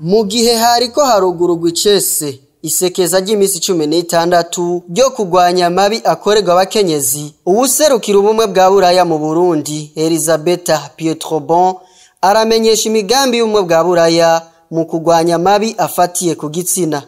Mu gihe hariko harugurugwa icese isekeza ry'imisi 16 ryo kugwanya amabi akorerwa abakenyezi, uwuserukira Ubumwe bwa Buraya mu Burundi, Elisabetta Pietrobon, aramenyesha imigambi y'Ubumwe bwa Buraya mu kugwanya amabi afatiye ku gitsina.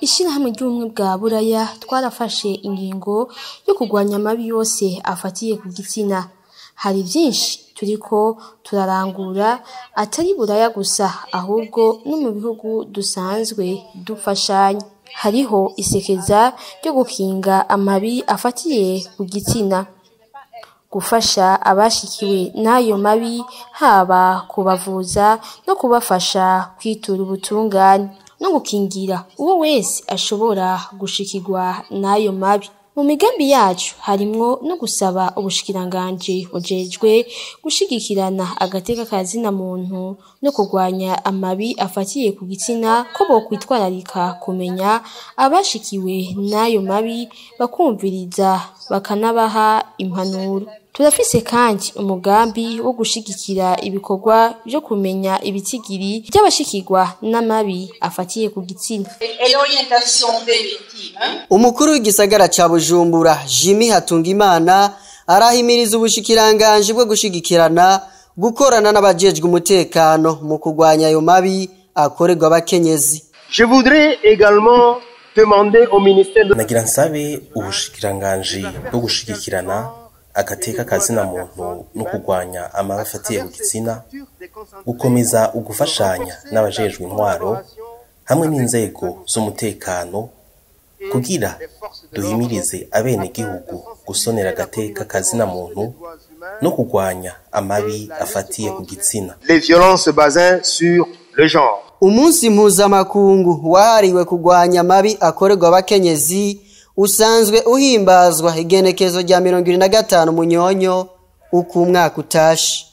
Ishirahamwe ry'Ubumwe bwa Buraya twarafashe ingingo yo kugwanya amabi yose afatiye ku gitsina. Hari byinshi turiko turarangura, atari Buraya gusa, ahubwo no mu bihugu dusanzwe dufashanya. Hariho isekeza ryo gukinga amabi afatiye ku gitsina, gufasha abashikiwe n'ayo mabi, haba kubavuza no kubafasha kwitura ubutungane, no gukingira uwo wese ashobora gushikirwa n'ayo mabi. Mu migambi yacu harimwo no gusaba ubushikiranganji bujejwe gushigikirana agateka ka zina muntu no kurwanya amabi afatiye ku gitsina ko bokwitwararika kumenya abashikiwe n'ayo mabi, bakumviriza, bakanabaha impanuro. Turafise kandi umugambi wo gushigikira ibikorwa vyo kumenya ibitigiri by'abashikirwa n'amabi afatiye ku gitsina. Umukuru w'igisagara ca Bujumbura, Jimmy Hatungimana, arahimiriza ubushikiranganji bwo gushigikirana gukorana n'abajejwe umutekano mu kurwanya ayo mabi akorerwa abakenyezi. Je voudrais également demander au ministère de Nagira nsabe ubushikiranganji bwo gushigikirana agateka kazina muntu no kurwanya amabi afatiye ku gitsina gukomeza ugufashanya n'abajejwe intwaro hamwe n'inzego z'umutekano kugira duhimirize abenegihugu gusonera agateka kazina muntu no kurwanya amabi afatiye ku gitsina. Les violences basées sur le genre. Umunsi mpuzamakungu wahariwe kurwanya amabi akorerwa abakenyezi usanzwe uhimbazwa igenekezo rya 25 Munyonyo uko umwaka utashe.